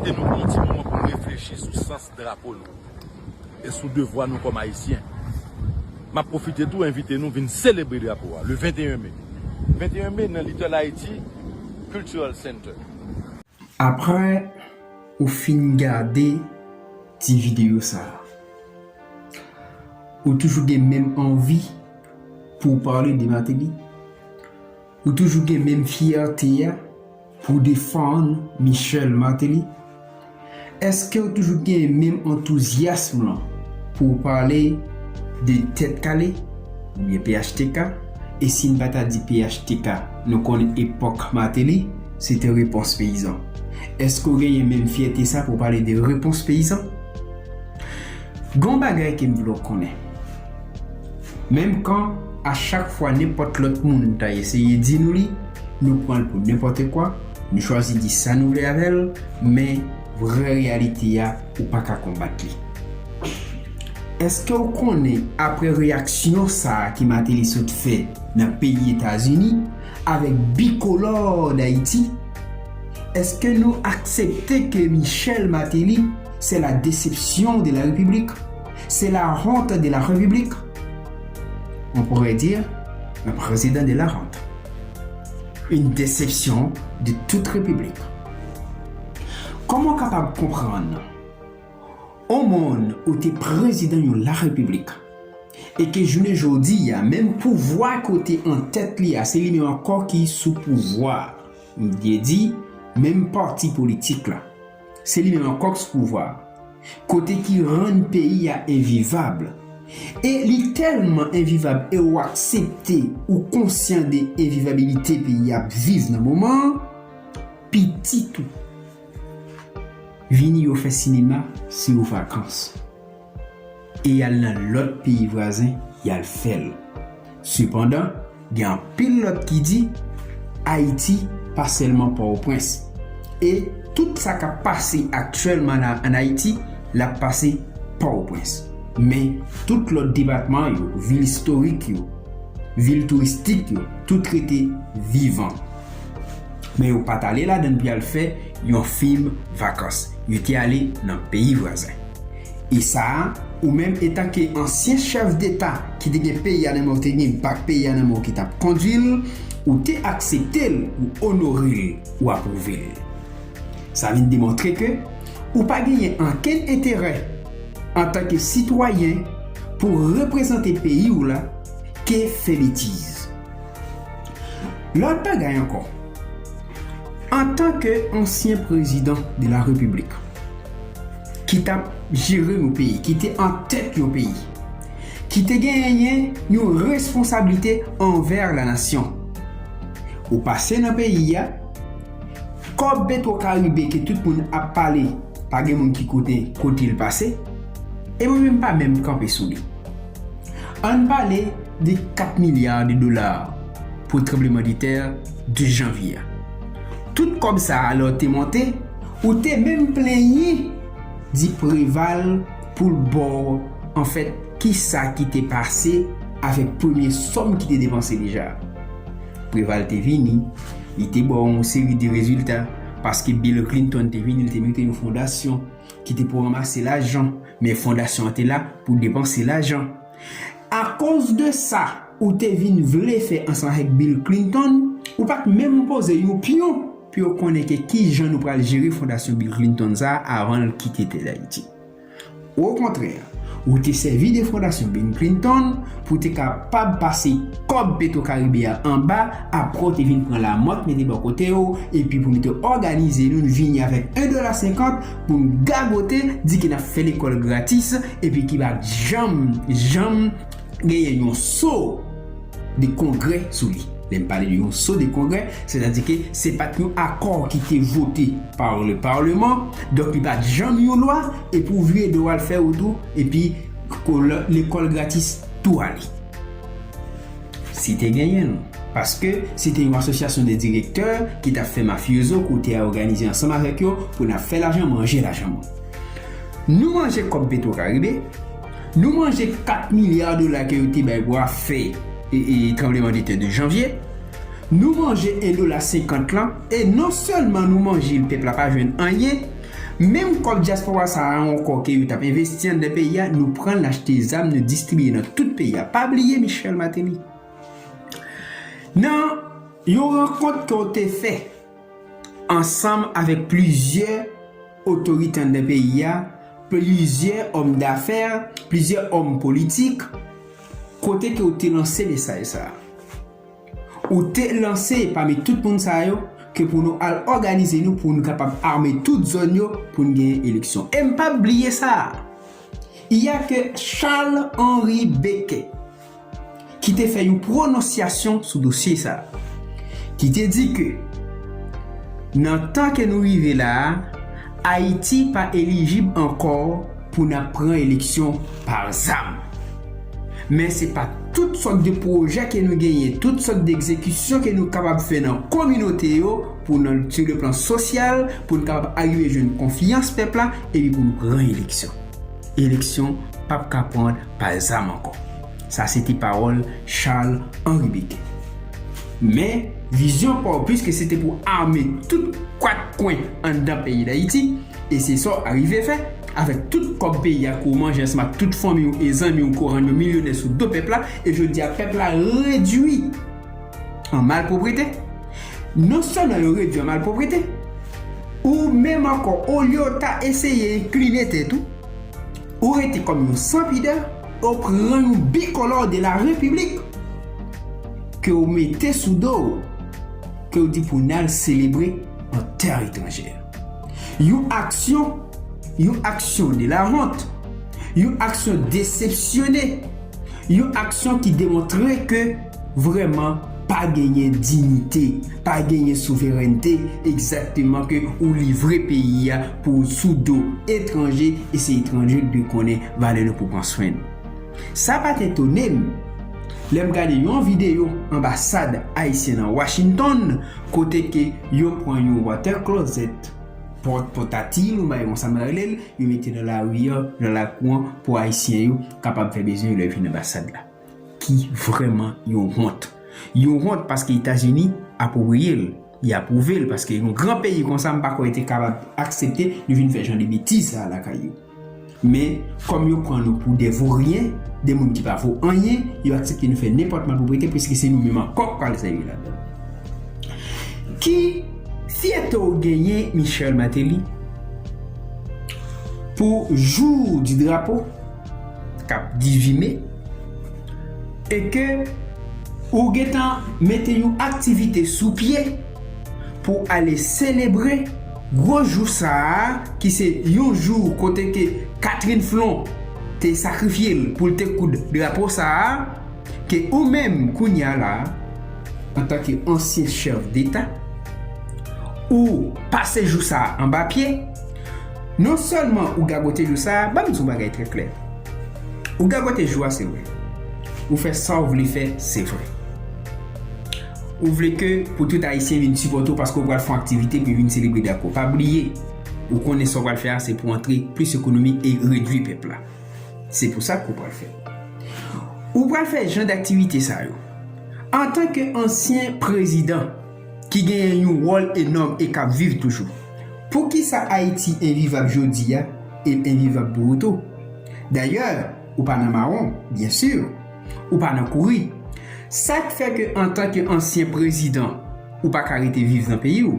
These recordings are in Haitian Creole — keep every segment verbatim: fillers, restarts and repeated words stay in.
Kite nou pran yon ti moman pou nou reflechi sou sans drapo nou e sou devwa nou kòm Ayisyen. M ap pwofite tou envite nou vin selebre drapo a le venteyen me. Venteyen me nan Little Haiti Cultural Center. Apre ou fin gade ti videyo sa a, ou toujou gen menm anvi pou w pale de Martelly? Ou toujou gen menm fyète a pou w defann Michel Martelly? Èske w toujou gen menm antouzyasm lan pou w pale de Tèt Kale oubyen P H T K? E si n pa ta di P H T K, nou konn epòk Martelly, se te Repons Peyizan. Èske w genyen menm fyète sa pou w pale de Repons Peyizan? Gen yon bagay ke m vle w konnen. Menm kan a chak fwa nenpòt lòt moun ta eseye di nou li, nou pran l pou nenpòt kwa, nou chwazi di sa nou vle avè l, men vrè reyalite a, ou pa ka konbat li. Èske w konnen apre reyaksyon sa a ke Martelly sot fè nan peyi Etazini avèk bikolò Dayiti, èske nou aksepte ke Michel Martelly c'est la déception de la République, c'est la honte de la République? On pourrait dire le président de la honte. Une déception de toute République. Kòman w kapab konprann yon moun ou te prezidan yon larepiblik e ke jounen jodi a, menm pouvwa ke w te an tèt li a, se li menm ankò ki sou pouvwa a? M vle di, menm pati politik la, se li menm ankò k sou pouvwa a. Kote ki rann peyi a envivab. E li tèlman envivab e w aksepte, ou konsyan de envivabilite peyi a ap viv nan moman an, pitit ou vini yo fè sinema si yo vakans. E y al nan lòt peyi vwazen, y al fè l. Sepandan, gen anpil lòt ki di Ayiti pa sèlman Pòtoprens. E tout sa k ap pase aktyèlman la ann Ayiti, l ap pase Pòtoprens. Men, tout lòt depatman yo, vil istorik yo, vil touristik yo, tout rete vivan. Men yo pa t ale ladan l pou y al fè yon fim vakans. Yo te ale nan peyi vwazen. E sa a, ou menm etanke ansyen chèf deta ki te gen peyi a nan men w, te gen bak peyi a nan men w ki t ap kondui l, ou te aksepte l, ou onore l, ou apwouve l. Sa vin demontre ke ou pa genyen ankenn enterè antanke sitwayen pou reprezante peyi w la ke fè betiz. Lòt bagay ankò, antanke ansyen prezidan de la repiblik ki t ap jere yon peyi, ki te an tèt yon peyi, ki te genyen yon responsablite anvè lanasyon, ou pase nan peyi a, kòb Petro Karibe ke tout moun ap pale, pa gen moun ki konnen kote l pase, e mwen menm pa menm kanpe sou li. Ann pale de kat milya de dola pou tranblemanntè de janvye a. Tout kòb sa a lè w te monte, ou te menm plenyen di Preval pou l ba w, anfèt, kisa ki te pase avèk premye sòm ki te depanse deja. Preval te vini, li te ba w yon seri de rezilta, paske Bill Clinton te vini, li te mete yon fondasyon ki te pou ranmase lajan, men fondasyon an te la pou depanse lajan. Akoz de sa, ou te vin vle fè ansanm avèk Bill Clinton, ou pa t menm poze yon pyon pou yo konnen ke kijan nou pral jere fondasyon Bill Clinton sa a avan l kite tè Dayiti. Okontrè, ou te sèvi de fondasyon Bill Clinton pou te kapab pase kòb Petro Karibe a anba, apre w te vin pran lamòt mete bò kote w, epi pou nou te òganize nou, nou vini avèk en dola senkant pou n gagote, di ke n ap fè lekòl gratis, epi ki pa t janm, janm genyen yon so de kongrè sou li. Lè m pale de yon so de kongrè, sètadi ke se pa t yon akò ki te vote pa le parleman, donk li pa t janm yon lwa, epi w vire do w al fè wout ou, epi lekòl gratis tou ale. Si te genyen l, paske se te yon asosyasyon de direktè ki t ap fè mafyozo ke w te òganize ansanm avèk yo pou n ap fè lajan, manje lajan moun. Nou manje kòb Petro Karibe, nou manje kat milya dola ke yo te bay pou ap fè e, e, tranblemanntè de janvye, nou manje en dola senkant lan, e non sèlman nou manje l, pèp la pa jwenn anyen, Menm kòb dyaspora sa a ankò ke yo t ap envesti anndan peyi a, nou pran l achte zam, nou distribiye nan tout peyi a. Pa bliye Michel Martelly. Nan yon rankont ke w te fè ansanm avèk plizyè otorite anndan peyi a, plizyè òm dafè, plizyè òm politik, kote ke w te lanse mesaj sa a. Ou te lanse pami tout moun sa yo ke pou nou al òganize nou, pou nou kapab ame tout zòn yo, pou nou genyen eleksyon. E m p ap bliye sa a. Y a ke Charles Henri Bequet ki te fè yon pwononsyasyon sou dosye sa a, ki te di ke nan tan ke nou rive la a, Ayiti pa elijib ankò pou n ap pran eleksyon pa zam. Men se pa tout sòt de pwojè ke nou genyen, tout sòt de egzekisyon ke nou kapab fè nan kominote yo, pou nan, sur le plan sosyal, pou n kapab arive jwenn konfyans pèp la, epi pou n pran eleksyon. Eleksyon p ap ka pran pa zam ankò. Sa se te pawòl Charles Henri Bequet. Men, vizyon pa w, piske se te pou ame tout kwat kwen anndan peyi Dayiti, e se sa w arive fè, avèk tout kòb peyi a ke w manje ansanm ak tout fanmi w e zanmi w ke w rann yo milyonè sou do pèp la, e jodi a pèp la redwi an malpwoprete. Non sèlman yo redwi an malpwoprete, ou menm ankò, olye w ta eseye enkline tèt ou, ou rete kòm yon sanpidè, ou pran yon bikolò de la repiblik ke ou mete sou do w, ke ou di pou n al selebre an tè etranjè. Yon aksyon, yon aksyon de la honte, yon aksyon desepsyone, yon aksyon ki demontre ke vrèman pa genyen diyite, pa genyen souverènte, egzakteman ke ou livre peyi a pou sou do etranje, e se etranje ki dwe konnen valè nou pou pran swen nou. Sa pa t etone m lè m gade yon videyo anbasad ayisyen nan Washington, kote ke yo pran yon water closet, pòt pòtatil, yon bagay konsa m rele l, yo mete nan lari an, nan lakou an, pou ayisyen yo kapab fè bezwen yo lè yo vin anbasad la. Ki vrèman yon wont. Yon wont paske Etazini apwopriye l, li apwouve l, paske yon gran peyi konsa, m pa kwè li te kapab aksepte nou vin fè jan de betiz sa a lakay yo. Men, kòm yo pran nou pou de voryen, de moun ki pa vo anyen, yo aksepte nou fè nenpòt malpwoprete, piske se nou menm ankò k pral sèvi ladan l. Ki fyète w genyen, Michel Martelly, pou jou di drapo, k ap dizuit me, e ke ou gentan mete yon aktivite sou pye pou ale selebre gwo jou sa a, ki se yon jou kote ke Catherine Flon te sakrifye l pou l te koud drapo sa a, ke ou menm kounye a la, antanke ansyen chèf deta, ou pase jou sa a anba pye, non sèlman ou gagote jou sa a, ban m di w yon bagay trè klè. Ou gagote jou a, se vre. Ou fè sa w vle fè, se vre. Ou vle ke pou tout Ayisyen vin sipòte w paske w pral fè yon aktivite pou yo vin selebre drapo. Pa bliye, ou konnen sa w pral fè a, se pou antre plis ekonomi e redwi pèp la. Se pou sa ke w pral fè. Ou pral fè jan d aktivite sa yo. Antanke ansyen prezidan ki genyen yon wòl enòm e k ap viv toujou, poukisa Ayiti envivab jodi a e l envivab pou ou tou? Dayè, ou pa nan mawon, byen si. Ou pa nan kouri. Sa k fè ke antanke ansyen prezidan, ou pa ka rete viv nan peyi w?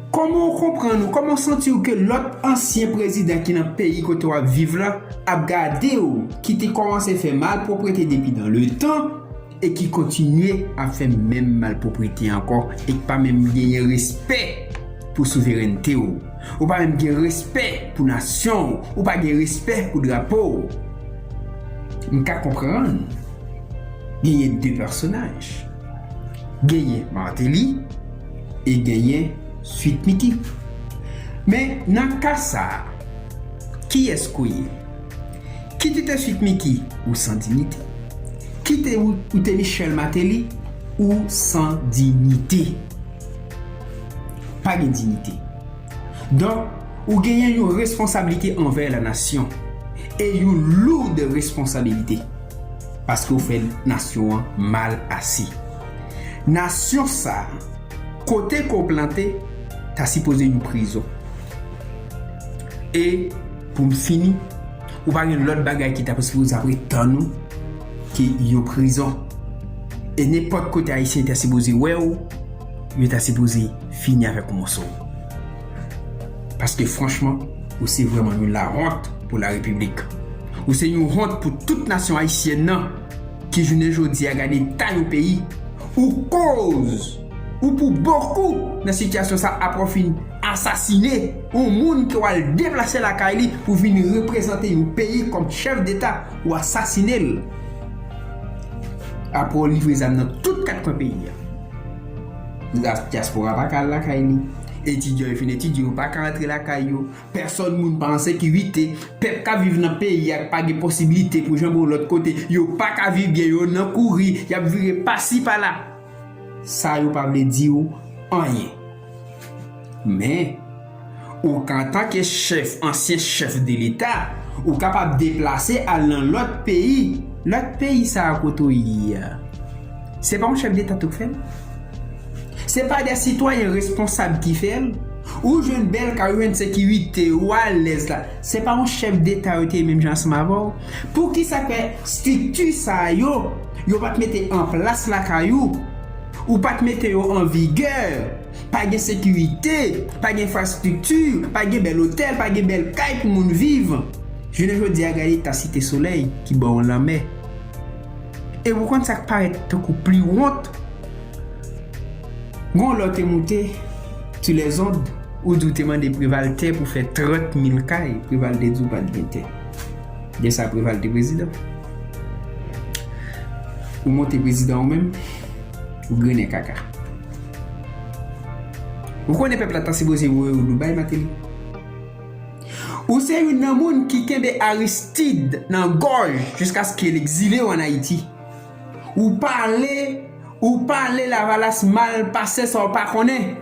Kòman w konprann ou, kòman w santi w ke lòt ansyen prezidan ki nan peyi kote w ap viv la ap gade w, ki te kòmanse fè malpwoprete depi dan le tan, e ki kontinye ap fè menm malpwoprete ankò, e k pa menm genyen respè pou souverènte w? Ou pa menm gen respè pou nasyon w, ou pa gen respè pou drapo w. M ka konprann, genyen de pèsonaj. Genyen Martelly e genyen Sweet Micky. Men nan ka sa a, kiyès ke w ye? Kit ou te Sweet Micky, ou san diyite. Kit ou, ou te Michel Martelly, ou san diyite. Pa gen diyite. Donk, ou genyen yon responsablite anvè la nasyon. E yon loud responsablite. Paske w fè nasyon an mal ase. Nasyon sa a, kote ke w plante, ta sipoze yon prizon. E pou m fini, ou pa gen lòt bagay ki ta sipoze ap ret tann ou ke yon prizon. E nenpòt kote Ayisyen ta sipoze wè w, yo ta sipoze fini avèk ou mòso. Paske franchman, ou se vrèman yon lawont pou la repiblik. Ou se yon wont pou tout nasyon ayisyèn nan ki jounen jodi a gade eta yon peyi. Ou koz, ou pou bokou nan sitiyasyon sa apre w fin asasine yon moun ke w al deplase lakay li pou vin reprezante yon peyi kòm chèf deta, ou asasine l. Apre w livre zam nan tout kat kwen peyi a. Dyaspora pa ka al lakay li. Etidyan yo fin etidye, yo pa ka rantre lakay yo. Pèsòn moun pa an sekirite. Pèp k ap viv nan peyi a k pa gen posibilite pou janbe yon lòt kote, yo pa ka viv byen, yo nan kouri, y ap vire pasi pala. Sa yo pa vle di w anyen. Men, ou ka antanke chèf, ansyen chèf de leta, ou kapab deplase al nan lòt peyi. Lòt peyi sa a kote w ye a, se pa yon chèf deta tou k fè l? Se pa de sitwayen responsab ki fè l? Ou jwenn bèl kay, ou jwenn sekirite, ou alèz la. Se pa yon chèf deta yo te ye menm jan ansanm avè w? Poukisa fè estrikti sa yo, yo pa t mete an plas lakay ou? Ou pa t mete yo an vigè? Pa gen sekirite, pa gen enfrastrikti, pa gen bèl otèl, pa gen bèl kay pou moun viv. Jounen jodi a, gade eta Site Solèy ki bò yon lanmè. E ou konn sa k parèt tankou pli wont? Gon lè w te moute sou lèzond, ou di w te mande Preval tè pou fè trant mil kay, Preval te di w pa t gen tè. Lè sa Preval te prezidan. Ou monte prezidan ou menm, ou grennen kaka. Ou konnen pèp la ta sipoze voye w Dubai, Martelly? Ou se youn nan moun ki kenbe Aristide nan gòj jiskaske l egzile w ann Ayiti. Ou pale, ou pale Lavalas mal pase sa w pa konnen.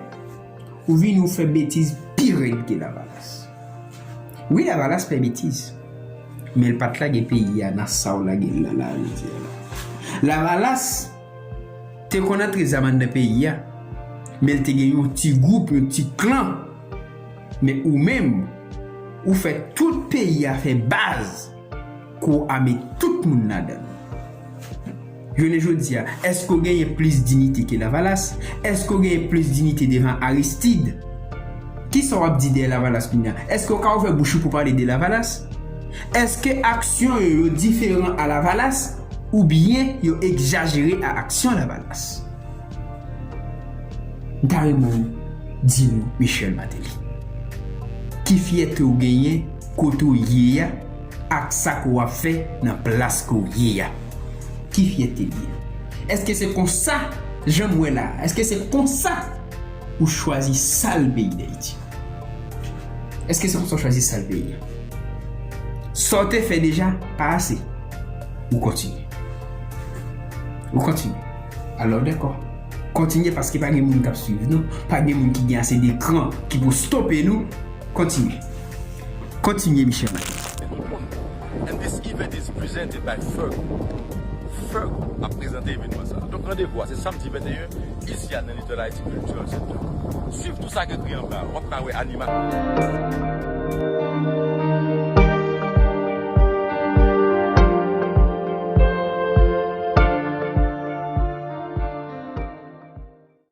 Ou vini ou fè betiz pi rèd ke Lavalas. Wi, Lavalas fè betiz. Men l pa t lage peyi a nan sa w lage l nan la jodi a la. Lavalas te konn antre zam anndan peyi a, men l te gen yon ti gwoup, yon ti klan. Men ou menm, ou fè tout peyi a fè baz, ke w ame tout moun ladan l. Jounen jodi a, èske w genyen plis diyite ke Lavalas? Èske w genyen plis diyite devan Aristide? Kisa w ap di dèyè Lavalas kounye a? Èske w ka ouvè bouch ou pou pale de Lavalas? Èske aksyon yo, yo diferan a Lavalas oubyen yo egzajere a aksyon Lavalas? M ta renmen w di nou, Michel Martelly, ki fyète w genyen kote w ye a ak sa ke w ap fè nan plas ke w ye a? Ki fyète l ye? Èske se konsa, jan m wè la, èske se konsa ou chwazi sal peyi Dayiti? Èske se konsa w chwazi sal peyi a? Sa w te fè deja pa ase? Ou kontinye. Ou kontinye. Alò, dakò. Kontinye, paske pa gen moun k ap swiv nou. Pa gen moun ki gen ase de kran ki pou stope nou. Kontinye. Kontinye, Michel. And this event is presented by Fergo. Fergo ap prezante evènman sa. Donk, randevou a, se samdi venteyen, isi a nan Little Haiti Cultural Center. Swiv tou sa k ekri anba a, w ap ka wè anima.